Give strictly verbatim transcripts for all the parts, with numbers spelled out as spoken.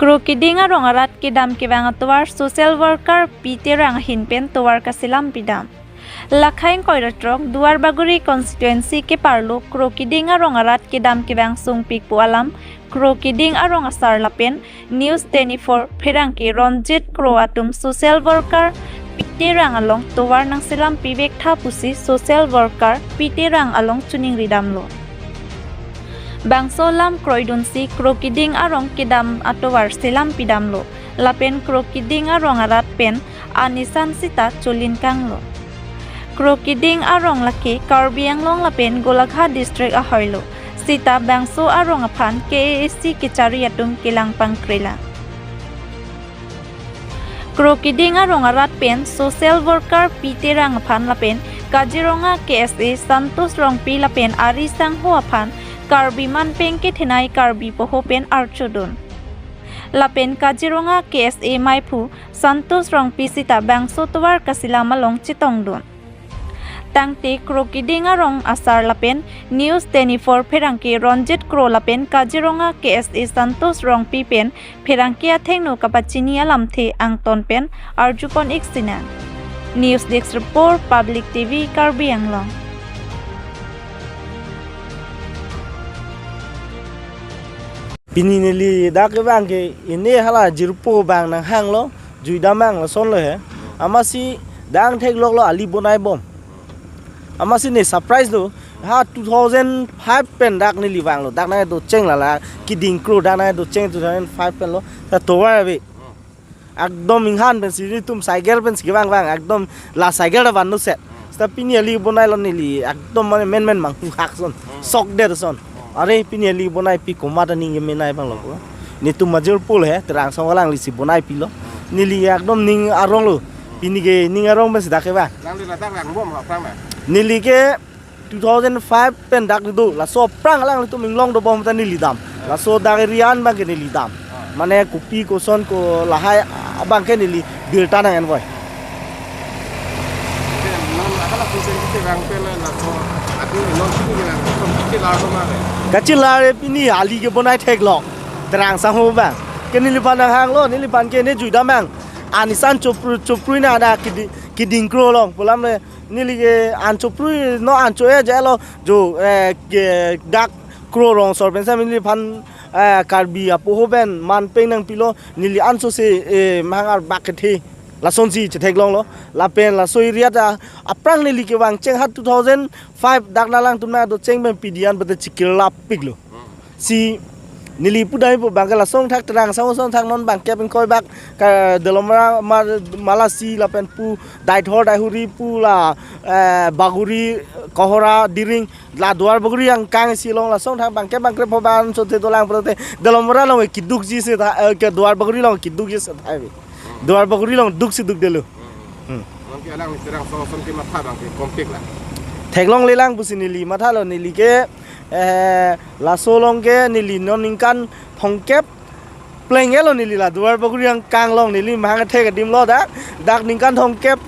Krokiding arong arat kedam kevang atovar social worker P Terang ahin pen tovar kaselam pidam. Lakhai ingkoi ra throk Duarbagori constituency keparlo Krokiding arong arat kedam kevang sungpik pu alam Krokiding arong asar lapen News twenty-four pherangke Ronjit Kro atum social worker P Terang along tovar nangselam pivek tha pusi social worker P Terang along choningri damlo. Bangso alam kroidunsi Krokiding arong kedam atovar selam pidamlo. Lapen Krokiding arong arat pen anisan sita cholin kanglo. Krokiding arong lake Karbi Anglong lapen Golaghat district ahoilo. Sita bangso arong aphan K A A C kechari atum kelang pangkrelang. Krokiding arong arat pen social worker P Terang aphan lapen Kaziranga K S A Santosh Rongpi lapen ari sangho aphan Karbi manpeng kethenei Karbi poho pen archodun. Lapen Kaziranga K S A maiphu Santosh Rongpi sita bangso tovar kaselam along chetongdun. Tangte Krokiding arong asar lapen News twenty-four pherangke Ronjit Kro lapen Kaziranga K S A Santosh Rongpi pen pherangke athengno kapachini alamthe angton pen arjupon ik sinang. News Desk Report, Public T V, Karbi Anglong. Pini neli dak kevang ke ine hala jirpo abang nanghanglo, juidam abang lasonlo he. Amatsi dak thekloklo, ali bonaibom. Amatsi ne surprise lo. Ha two thousand five pen dak neli vanglo. Dak nangdocheng lala, Kiding Kro dak nangdocheng two thousand five pen lo. Ta tovar ave. Ekdom inghan pensi netum cycle pensi kevang vang. Ekdom la cycle ta vanlo set. Seta pini ali bonailo neli. Ekdom mane menmen manghu hak son. Sok der son. Are pini ali bonaipi komat aning kemenei abang lo ko. Netum major pul he, Terang asong alanglisi bonaipilo. Neli ekdom ning aronglo. Pini ke ning arong pensi dak kevang. Nangli ladak vangbom ha prang na? Neli ke two thousand five pen dak do, laso aphrang alanglitum inglong dobom ta neli dam. Laso dak area an abang ke neli dam. Mane kopi koson ko lahai abang ke neli birta nang envoy. Te non hala kusen kevang pen laso adu non kini kevang, kini lar ko mare. Kachilar pini ali ke bonai theklok. Terang asong abang ke neliphan nanghanglo, neliphan ke ne juidam abang. Anisan chopru, chopru na ada Kidi-, Kiding Kro along. Pulam le neli ke an chopru no an cho-e jalo jo, eh, ke dak Kro rong sor pensi neliphan, eh, Karbi apoho pen manpeng nangpilo, neli ansose, eh, mahang arbak kethe. Lasonsi chetheklonglo. Lapen laso area ta aphrang neli kevang cheng ha two thousand five dak alangtum nangdocheng pen pini an bete chikirlap piklo. Si neli pudai pu abang ke lason thak Terang asong ason thak non bangkep ingkoi bak ka Dolamara mar malasi lapen pu Daithor Daihuri pu la, eh, Baguri Kohora Diring la Duarbagori angkang isi along lason thak bangkep bangkep pho ban so te dolang prote Dolamara along kedukji si ta, eh, ke Duarbagori along kedukji si ta ave. Duarbagori along duksi dukdelo. Hmm. Non ke alang Terang asong ason kematha abang ke kompik la. Theklonglelang pusi neli mathalo, neli ke, eh, laso along ke neli non ningkan thomkep pleng-etlo neli la Duarbagori angkang along neli mahang thek adim lo dak, dak ningkan thomkep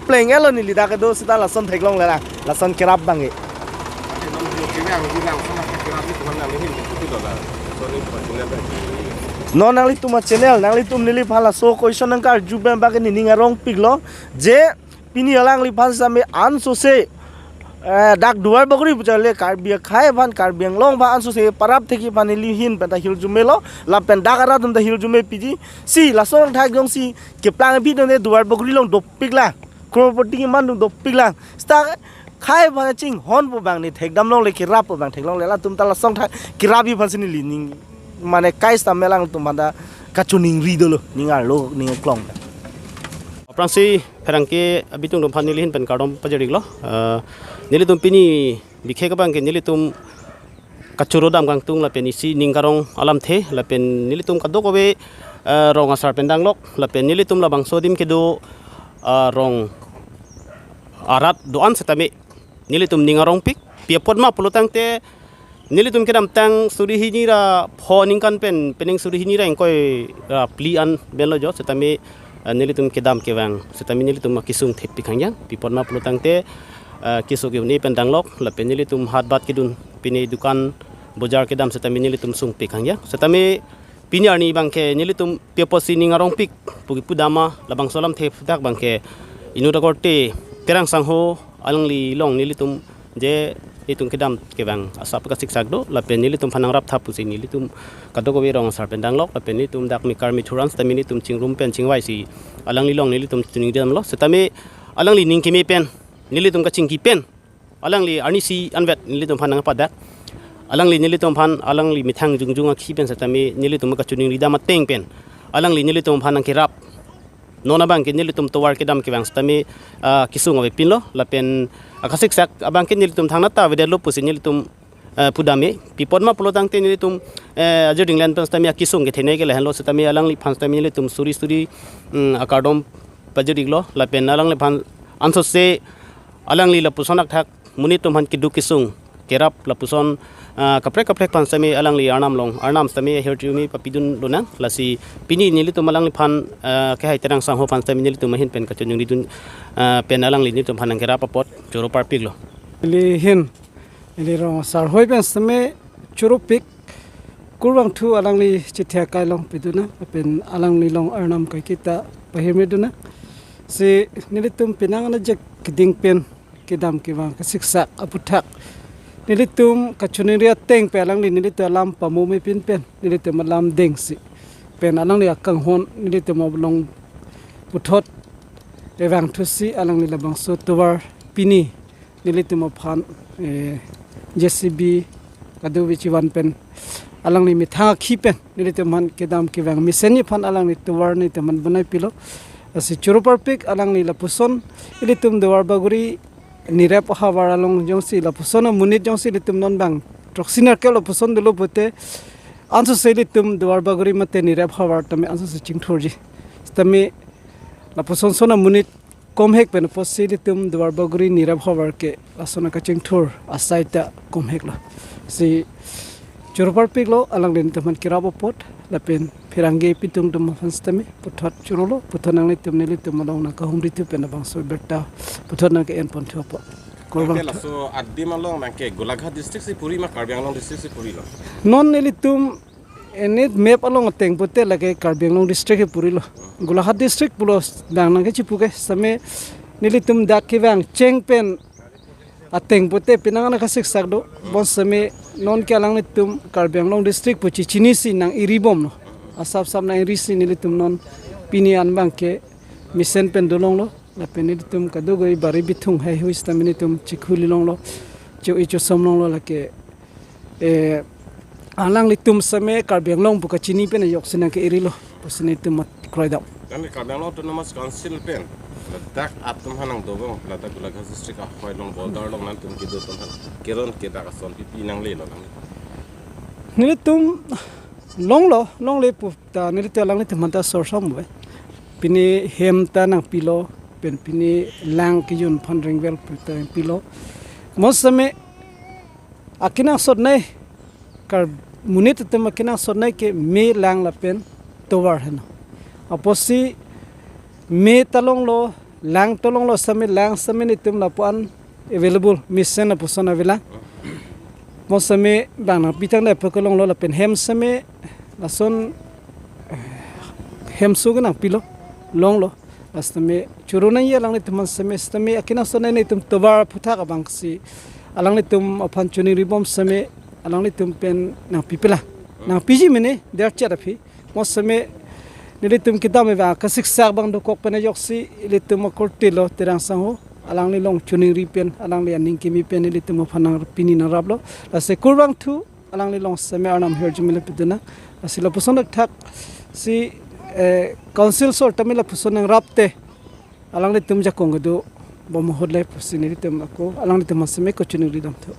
pleng-etlo neli dak kedo seta lason theklonglelang, lason kerap abang ke. Ate non video kevang di lang, son kerap di teman nang hin di dola. Sorry, buat channel pen. Non nanglitum achannel, nanglitum neliphan laso question nangkarju pen abang ke nening arong piklo, je pini alangliphan same ansose, eh, dak Duarbagori pu chale Karbi akhei aphan, Karbi Anglong aphan ansose parap thekji aphan neli ahin pen ta hirjumelo, lapen dak arat atum ta hirjume piji, si lason thak jongsi keplang bidon ne Duarbagori along dopiklang, crorepati keman dopiklang. Seta khei aphan chinghon pu abang ne thekdamlongle, kerap pu abang theklongle, latum ta lason thak kerap aphansi neli ning mane kai seta melang atum aphan ta kachoningri dolo, ning arlo, ning aklong. Aphrangsi pherangke abitung atum aphan neli ahin pen kardom pajir-iklo. Eh, nelitum pini bikhek abang ke nelitum kachoro dam kangtung lapen isi ning karong alamthe lapen nelitum kadokave, eh, rong asar pen danglok lapen nelitum labangso adim kedo, eh, rong arat do-an setame nelitum ning arongpik. Pi apot ma pulo tangte nelitum kedamtang suri hini ra pho ningkan pen pening suri hini ra ingkoi ra phli an pen lo jo setame, eh, nelitum kedam kevang setame nelitum akesung thepik hangjang. Pi apot ma pulo tangte, eh, keso ke-un-e pen danglok lapen nelitum hat bat kedun pine dukan bojar kedam setame nelitum sungpik hangjang. Setame Pini arni abangke nelitum pi apotsi ning arongpik pu kipudama, labangso alamthe aphuthak abangke inut akorte Terang Sangho alangli along nelitum je itum kedam kevang asap kasiksak do, lapen nelitum aphan nangrap tha pusi nelitum kadokave rong asar pen danglok, lapen nelitum dak mikar mithur an sitame nelitum chingrum pen chingvaisi alangli along nelitum chiningri damlo. Sitame alangli ning keme pen, nelitum kachingki pen, alangli arnisi anvet nelitum aphan nangpadak. Alangli nelitum aphan alangli methang jongjong akhi pen sitame nelitum kachiningri dam ateng pen alangli nelitum aphan nangkerap. Non abangke nelitum tovar kedam kevang sitame, ah, kesung avepinlo, lapen akasiksak abangke nelitum thangnat ta avedetlo pusi nelitum, eh, pudam-e. Pi apot ma pulo tangte nelitum, eh, ajir dinglen pen sitame akesung kethenei ke lahenlo, sitame alangliphan sitame nelitum suri suri, mm, akardom pajir-iklo, lapen alangliphan ansose alangli lapuson akthak monit atum aphan keduk kesung kerap lapuson, ah, kaprek kaprek aphan sitame alangli arnam along, arnam sitame ahirjume papidun lonang. Lasi pini nelitum alangliphan, ah, kehai Terang Sangho aphan sitame nelitum ahin pen kachiningri dun, ah, pen alangli nelitum aphan nangkerap apot choro parpiklo. Neli ahin, neli rong asar ahoi pen sitame choropik, kurvangthu alangli chethia kai along pidunang, lapen alangli along arnam kaiketa pahirme dunang. Si nelitum penang ana ajak keding pen kedam kevang kasiksak aphuthak nelitum kachiningri ateng pen alangli nelitum alam pamomepin pen nelitum alam dengsi pen alangli akanghon nelitum along puthot evang thusi alangli labangso tovar pini nelitum aphan, eh, J C B kadokave chivan pen alangli methang akhi pen nelitum aphan kedam kevang mesenji aphan alangli tovar nelitum aphan bonai pilo. Lasi choro parpik alangli lapuson ilitum Duarbagori Nirep ahavar along jongsi lapuson amonit jongsi ilitum non bang throksi nerkep lapuson dolo pute ansose ilitum Duarbagori mate Nirep ahavar tame ansose chingthurji. Tame lapuson son amonit komhek pen apotsi ilitum Duarbagori Nirep ahavar ke lason akachingthur asai ta komheklo. Si choro parpiklo alangli nelitum aphan kerap apot, lapen pherangke pitung atum aphan sitame puthot chorolo, puthot nanglitum nelitum along nangkahumri thu pen labangso abirta puthot nangke-en pon thu apot. Kurvangthu. Laso adim along nangke Golaghat district si puri ma Karbi Anglong district si purilo? Non nelitum inut map along ateng pute lake Karbi Anglong district ke purilo. Golaghat district pulo dang nangkechipu ke sitame nelitum dak kevang cheng pen ateng pute penang ana kasiksak do. Bonsitame non ke alanglitum Karbi Anglong district pu chechinisi nang-iribomlo. Asap sap nang-irisi nelitum non pini an abangke mesen pen dolonglo. Lapen nelitum kadokave bari bithung heihui sitame nelitum chikhu lilonglo, cho-i chosom longlo lake, eh, alanglitum sitame Karbi Anglong pu kachini pen ajoksi nangke-irilo pusi nelitum mat kroidam. Kan Karbi Anglong Autonomous Council pen ladak atum aphan nangdobom, ladak Golaghat district ahoi along border along nangtum kedo atum aphan keron kedak ason pipi nanglelo nang? Nelitum longlo, longle pu ta nelitum alanglitum aphan ta sorsam bai. Pini hem ta nangpilo, pen pini lang kejun aphan ringvel pu ta nangpilo. Bonsitame akenangsotnei, kar monit atum akenangsotnei ke me, lang lapen tovar heno. Apotsi me ta longlo, lang ta longlo sitame, lang sitame nelitum lapu-an available, mesen lapuson avelang. Bonsitame bang nangpi tangte apot ke longlo, lapen hem sitame lason, eh, hemso ke nangpilo, longlo. Lasi sitame choro nangji alanglitum aphan sitame, sitame akenangsotnei nelitum tovar aphuthak abangsi alanglitum aphan chiningribom sitame alanglitum pen nangpipelang. Nangpiji mene, derchet aphi. Bonsitame nelitum kedam eva kasiksak abang dokok pen ajoksi ilitum akortelo Terang Sangho, alangli along chiningri pen, alangli aning keme pen ilitum aphan nang pini nangraplo. Lasi kurvangthu alangli along sitame arnam ahirjume le pidunang. Lasi lapuson athak si, eh, council sor tame lapuson nangrap te alanglitum jakong kedo bom ahut le pusi nelitum ako alanglitum aphan sitame kachiningri damthu.